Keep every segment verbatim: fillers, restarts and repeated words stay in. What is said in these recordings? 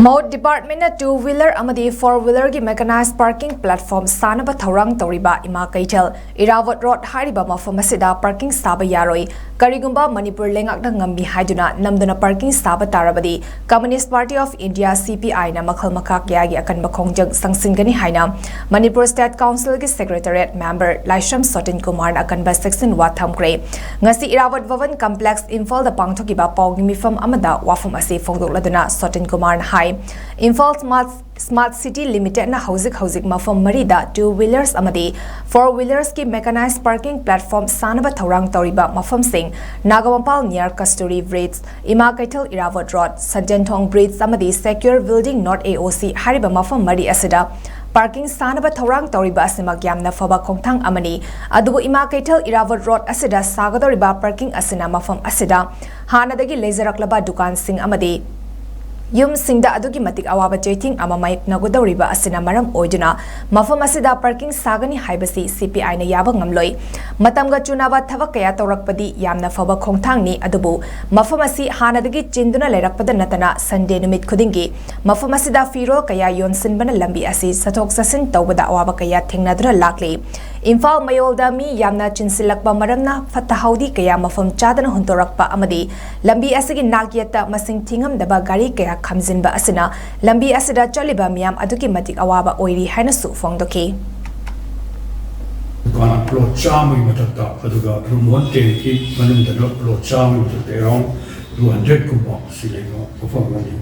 ꯃꯧꯠ ꯗꯤꯄꯥꯔꯠꯃꯦꯟꯅ two wheeler ꯑꯃꯗꯤ four ꯋꯤꯂꯔꯒꯤ ꯃꯦꯀꯅꯥꯏꯖ parking platform ꯁꯥꯅꯕ ꯊꯧꯔꯥꯡ ꯇꯧꯔꯤꯕ ꯏꯃꯥ ꯀꯩꯊꯦꯜ ꯏꯔꯥꯕꯣꯠ ꯔꯣꯗ ꯍꯥꯏꯔꯤꯕ ꯃꯐꯝ ꯑꯁꯤꯗ ꯄꯥꯔꯀꯤꯡ ꯁꯥꯕ ꯌꯥꯔꯣꯏ꯫ ꯀꯔꯤꯒꯨꯝꯕ ꯃꯅꯤꯄꯨꯔ ꯂꯩꯉꯥꯛꯅ ꯉꯝꯃꯤ ꯍꯥꯏꯗꯨꯅ ꯅꯝꯗꯨꯅ ꯄꯥꯔꯀꯤꯡ ꯁꯥꯕ ꯇꯥꯔꯕꯗꯤ Communist Party of India, C P I ꯅ ꯃꯈꯜ ꯃꯈꯥ ꯀꯌꯥꯒꯤ ꯑꯀꯟꯕ ꯈꯣꯡꯖꯪ ꯆꯪꯁꯤꯟꯒꯅꯤ ꯍꯥꯏꯅ ꯃꯅꯤꯄꯨꯔ ꯁ꯭ꯇꯦꯠ ꯀꯥꯎꯟꯁꯤꯜꯒꯤ ꯁꯦꯀ꯭ꯔꯦꯇꯔꯤꯌꯦꯠ ꯃꯦꯝꯕꯔ ꯂꯥꯏꯁ꯭ꯔꯝ ꯁꯣꯇꯤꯟ ꯀꯨꯃꯥꯔꯅ ꯑꯀꯟꯕ ꯆꯦꯛꯁꯤꯟꯋꯥ ꯊꯝꯈ꯭ꯔꯦ꯫ ꯉꯁꯤ ꯏꯔꯥꯕꯣꯠ ꯚꯕꯟ ꯀꯝꯄ꯭ꯂꯦꯛꯁ ꯏꯝꯐꯥꯜꯗ ꯄꯥꯡꯊꯣꯛꯈꯤꯕ ꯄꯥꯎꯒꯤ ꯃꯤꯐꯝ ꯑꯃꯗ ꯋꯥꯐꯝ ꯑꯁꯤ ꯐꯣꯡꯗꯣꯛꯂꯗꯨꯅ ꯁꯣꯇꯤꯟ ꯀꯨꯃꯥꯔꯅ ꯍꯥꯏ, ꯏꯝꯐꯥꯜ ꯁ꯭ꯃꯥꯔꯠ ꯁ꯭ꯃꯥꯔꯠ ꯁꯤꯇꯤ ꯂꯤꯃꯤꯇꯦꯗꯅ ꯍꯧꯖꯤꯛ ꯍꯧꯖꯤꯛ ꯃꯐꯝ ꯃꯔꯤꯗ ꯇꯨ ꯋꯤꯂꯔꯁ ꯑꯃꯗꯤ ꯐꯣꯔ ꯋꯤꯂꯔꯁꯀꯤ ꯃꯦꯀꯅꯥꯏꯖ ꯄꯥꯔꯀꯤꯡ ꯄ꯭ꯂꯦꯠꯐꯣꯔꯝ ꯁꯥꯅꯕ ꯊꯧꯔꯥꯡ ꯇꯧꯔꯤꯕ ꯃꯐꯝꯁꯤꯡ ꯅꯥꯒꯥꯃꯄꯥꯜ ꯅꯤꯌꯔ ꯀꯁꯇꯨꯔꯤ ꯕ꯭ꯔꯤꯖ, ꯏꯃꯥ ꯀꯩꯊꯦꯜ ꯏꯔꯥꯕꯣꯠ ꯔꯣꯗ, ꯁꯟꯖꯦꯟꯊꯣꯡ ꯕ꯭ꯔꯤꯖ ꯑꯃꯗꯤ secure building north A O C ꯍꯥꯏꯔꯤꯕ ꯃꯐꯝ ꯃꯔꯤ ꯑꯁꯤꯗ ꯄꯥꯔꯀꯤꯡ ꯁꯥꯅꯕ ꯊꯧꯔꯥꯡ ꯇꯧꯔꯤꯕ ꯑꯁꯤꯃꯛ ꯌꯥꯝꯅ ꯐꯕ ꯈꯣꯡꯊꯥꯡ ꯑꯃꯅꯤ꯫ ꯑꯗꯨꯕꯨ ꯏꯃꯥ ꯀꯩꯊꯦꯜ ꯏꯔꯥꯕꯣꯠ ꯔꯣꯗ ꯑꯁꯤꯗ ꯁꯥꯒꯗꯧꯔꯤꯕ ꯄꯥꯔꯀꯤꯡ ꯑꯁꯤꯅ ꯃꯐꯝ ꯑꯁꯤꯗ ꯍꯥꯟꯅꯗꯒꯤ ꯂꯩꯖꯔꯛꯂꯕ ꯗꯨꯀꯥꯟꯁꯤꯡ ꯑꯃꯗꯤ ꯌꯨꯝꯁꯤꯡꯗ ꯑꯗꯨꯛꯀꯤ ꯃꯇꯤꯛ ꯑꯋꯥꯕ ꯆꯩꯊꯦꯡ ꯑꯃ ꯃꯥꯌꯣꯛꯅꯒꯗꯧꯔꯤꯕ ꯑꯁꯤꯅ ꯃꯔꯝ ꯑꯣꯏꯗꯨꯅ ꯃꯐꯝ ꯑꯁꯤꯗ ꯄꯥꯔꯀꯤꯡ ꯁꯥꯒꯅꯤ ꯍꯥꯏꯕꯁꯤ C P I ꯅ ꯌꯥꯕ ꯉꯝꯂꯣꯏ꯫ ꯃꯇꯝꯒ ꯆꯨꯅꯕ ꯊꯕꯛ ꯀꯌꯥ ꯇꯧꯔꯛꯄꯗꯤ ꯌꯥꯝꯅ ꯐꯕ ꯈꯣꯡꯊꯥꯡꯅꯤ, ꯑꯗꯨꯕꯨ ꯃꯐꯝ ꯑꯁꯤ ꯍꯥꯟꯅꯗꯒꯤ ꯆꯤꯟꯗꯨꯅ ꯂꯩꯔꯛꯄꯗ ꯅꯠꯇꯅ ꯁꯟꯗꯦ ꯅꯨꯃꯤꯠ ꯈꯨꯗꯤꯡꯒꯤ ꯃꯐꯝ ꯑꯁꯤꯗ ꯐꯤꯔꯣꯜ ꯀꯌꯥ ꯌꯣꯟꯁꯤꯟꯕꯅ ꯂꯝꯕꯤ ꯑꯁꯤ ꯆꯠꯊꯣꯛ ꯆꯠꯁꯤꯟ ꯇꯧꯕꯗ ꯑꯋꯥꯕ ꯀꯌꯥ ꯊꯦꯡꯅꯗꯨꯅ ꯂꯥꯛꯂꯤ꯫ ꯏꯝꯐꯥꯜ ꯃꯌꯣꯜꯗ ꯃꯤ ꯌꯥꯝꯅ ꯆꯤꯟꯁꯤꯜꯂꯛꯄ ꯃꯔꯝꯅ ꯐꯠꯇ ꯍꯥꯎꯗꯤ ꯀꯌꯥ ꯃꯐꯝ ꯆꯥꯗꯅ ꯍꯨꯟꯗꯣꯔꯛꯄ ꯑꯃꯗꯤ ꯂꯝꯕꯤ ꯑꯁꯤꯒꯤ ꯅꯥꯛ ꯌꯦꯠꯇ ꯃꯁꯤꯡ ꯊꯤꯉꯝꯗꯕ ꯒꯥꯔꯤ ꯀꯌꯥ ꯈꯥꯝꯖꯤꯟꯕ ꯑꯁꯤꯅ ꯂꯝꯕꯤ ꯑꯁꯤꯗ ꯆꯠꯂꯤꯕ ꯃꯤꯌꯥꯝ ꯑꯗꯨꯛꯀꯤ ꯃꯇꯤꯛ ꯑꯋꯥꯕ ꯑꯣꯏꯔꯤ ꯍꯥꯏꯅꯁꯨ ꯐꯣꯡꯗꯣꯛꯈꯤ꯫ ꯗꯨꯀꯥꯟ ꯄ꯭ꯂꯣꯠ ꯆꯥꯝꯃꯒꯤ ꯃꯊꯛꯇ, ꯑꯗꯨꯒ ꯔꯨꯝ ꯋꯥꯟ ꯇꯦꯟꯒꯤ ꯃꯅꯨꯡꯗꯅ ꯄ꯭ꯂꯣꯠ ꯆꯥꯝꯃꯒꯤ ꯃꯊꯛꯇ ꯑꯦꯔꯥꯎꯟ ꯇꯨ ꯍꯟꯗ꯭ꯔꯦꯠ ꯀꯨꯝꯕ ꯁꯤ ꯂꯩꯕ ꯃꯐꯝ ꯑꯃꯅꯤ꯫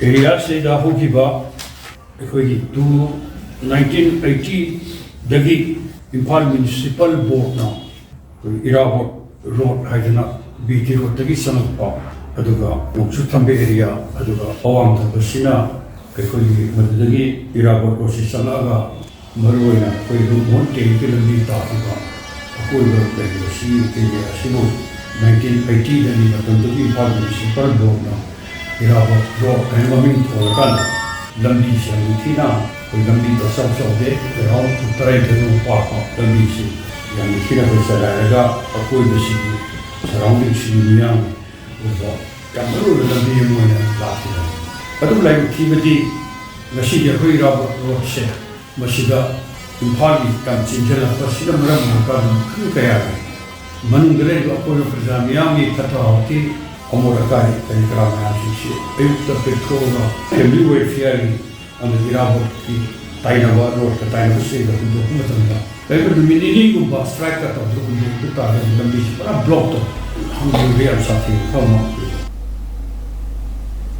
ꯑꯦꯔꯤꯌꯥꯁꯤꯗ ꯍꯧꯈꯤꯕ ꯑꯩꯈꯣꯏꯒꯤ ꯇꯨ ꯅꯥꯏꯟꯇꯤꯟ ꯑꯩꯠꯇꯤꯗꯒꯤ ꯏꯝꯐꯥꯜ ꯃ꯭ꯌꯨꯅꯤꯁꯤꯄꯥꯜ ꯕꯣꯔꯗꯅ ꯑꯩꯈꯣꯏ ꯏꯔꯥꯕꯣꯠ ꯔꯣꯗ ꯍꯥꯏꯗꯅ B T ꯔꯣꯗꯇꯒꯤ ꯆꯪꯉꯛꯄ, ꯑꯗꯨꯒ ꯅꯣꯡꯆꯨꯞ ꯊꯪꯕ ꯑꯦꯔꯤꯌꯥ, ꯑꯗꯨꯒ ꯑꯋꯥꯡ ꯊꯪꯕꯁꯤꯅ ꯑꯩꯈꯣꯏꯒꯤ ꯃꯗꯨꯗꯒꯤ ꯏꯔꯥꯕꯣꯠ ꯔꯣꯗꯁꯤ ꯆꯪꯉꯛꯑꯒ ꯃꯔꯨꯑꯣꯏꯅ ꯑꯩꯈꯣꯏ ꯔꯨꯝ ꯋꯥꯟ ꯇꯦꯟꯒꯤ ꯂꯝꯕꯤ ꯇꯥꯈꯤꯕ ꯑꯀꯣꯏꯕ ꯂꯩꯔꯤꯕ ꯁꯤ ꯑꯦꯔꯤꯌꯥ ꯑꯁꯤꯕꯨ ꯅꯥꯏꯟꯇꯤꯟ ꯑꯩꯠꯇꯤꯗꯒꯤ ꯃꯇꯝꯗꯨꯒꯤ ꯏꯝꯐꯥꯜ ꯃ꯭ꯌꯨꯅꯤꯁꯤꯄꯥꯜ ꯕꯣꯔꯗꯅ ꯏꯔꯥꯕꯣꯠ ꯔꯣꯗ ꯍꯥꯏꯅ ꯃꯃꯤꯡ ꯊꯣꯜꯂꯀꯥꯟꯗ ꯂꯝꯕꯤꯁꯦ ꯌꯥꯝ ꯅꯤꯡꯊꯤꯅ ꯑꯩꯈꯣꯏ ꯂꯝꯕꯤ ꯄꯪꯆꯥꯎ ꯆꯥꯎꯗꯦ, ꯑꯦꯔꯥꯎꯟ ꯐꯨꯠ ꯇꯔꯥꯅꯤꯊꯣꯏꯃꯨꯛ ꯄꯥꯛꯄ ꯂꯝꯕꯤꯁꯤ ꯌꯥꯝ ꯅꯤꯡꯊꯤꯅ ꯑꯩꯈꯣꯏ ꯆꯂꯥꯏꯔꯒ ꯑꯀꯣꯏꯕꯁꯤꯒꯤ ꯁꯔꯥꯎꯟꯗꯤꯡꯁꯤꯒꯤ ꯃꯤꯌꯥꯝ ꯑꯣꯏꯕ ꯌꯥꯝ ꯃꯔꯨ ꯑꯣꯏꯕ ꯂꯝꯕꯤ ꯑꯃ ꯑꯣꯏꯅ ꯂꯥꯛꯈꯤꯕꯅꯤ꯫ ꯑꯗꯨꯕꯨ ꯂꯥꯏꯕꯛ ꯊꯤꯕꯗꯤ ꯉꯁꯤꯗꯤ ꯑꯩꯈꯣꯏ ꯏꯔꯥꯕꯣꯠ ꯔꯣꯗꯁꯦ ꯃꯁꯤꯗ ꯏꯝꯐꯥꯜꯒꯤ ꯌꯥꯝ ꯆꯦꯟꯁꯤꯜꯂꯛꯄ ꯑꯁꯤꯅ ꯃꯔꯝ ꯑꯣꯏꯔꯀꯥꯟꯗ ꯃꯈꯜ ꯀꯌꯥꯒꯤ ꯃꯅꯨꯡꯗ ꯂꯩꯔꯤꯕ ꯑꯩꯈꯣꯏ ꯄ꯭ꯔꯖꯥ ꯃꯤꯌꯥꯝꯒꯤ ꯐꯠꯇ ꯍꯥꯎꯊꯤ ꯑꯃꯣꯠ ꯑꯀꯥꯏ ꯀꯔꯤ ꯀꯔꯥ ꯃꯌꯥꯝꯁꯤꯡꯁꯤ ꯑꯌꯨꯛꯇ ꯄꯦꯛꯊꯣꯛꯑꯒ ꯐꯦꯃꯤꯂꯤ ꯋꯦꯜꯐꯤꯌꯔꯒꯤ ꯑꯃꯗꯤ ꯏꯔꯥꯕꯣꯠꯀꯤ ꯇꯥꯏꯅꯕ ꯔꯣꯗꯀ ꯇꯥꯏꯅꯕꯁꯤꯡꯗ ꯍꯨꯟꯗꯣꯛꯄ ꯃꯇꯝꯗ ꯀꯔꯤꯒꯨꯝꯕ ꯅꯨꯃꯤꯠ ꯅꯤꯅꯤꯒꯨꯝꯕ ꯁ꯭ꯇ꯭ꯔꯥꯏꯛꯀ ꯇꯧꯗꯨꯅ ꯍꯨꯟꯗꯣꯛꯄ ꯇꯥꯔꯒꯗꯤ ꯂꯝꯕꯤꯁꯤ ꯄꯨꯔꯥ ꯕ꯭ꯂꯣꯛ ꯇꯧ ꯍꯥꯡꯗꯣꯛꯄ ꯌꯥꯝ ꯁꯥꯊꯤꯕ ꯃꯐꯝ ꯑꯃ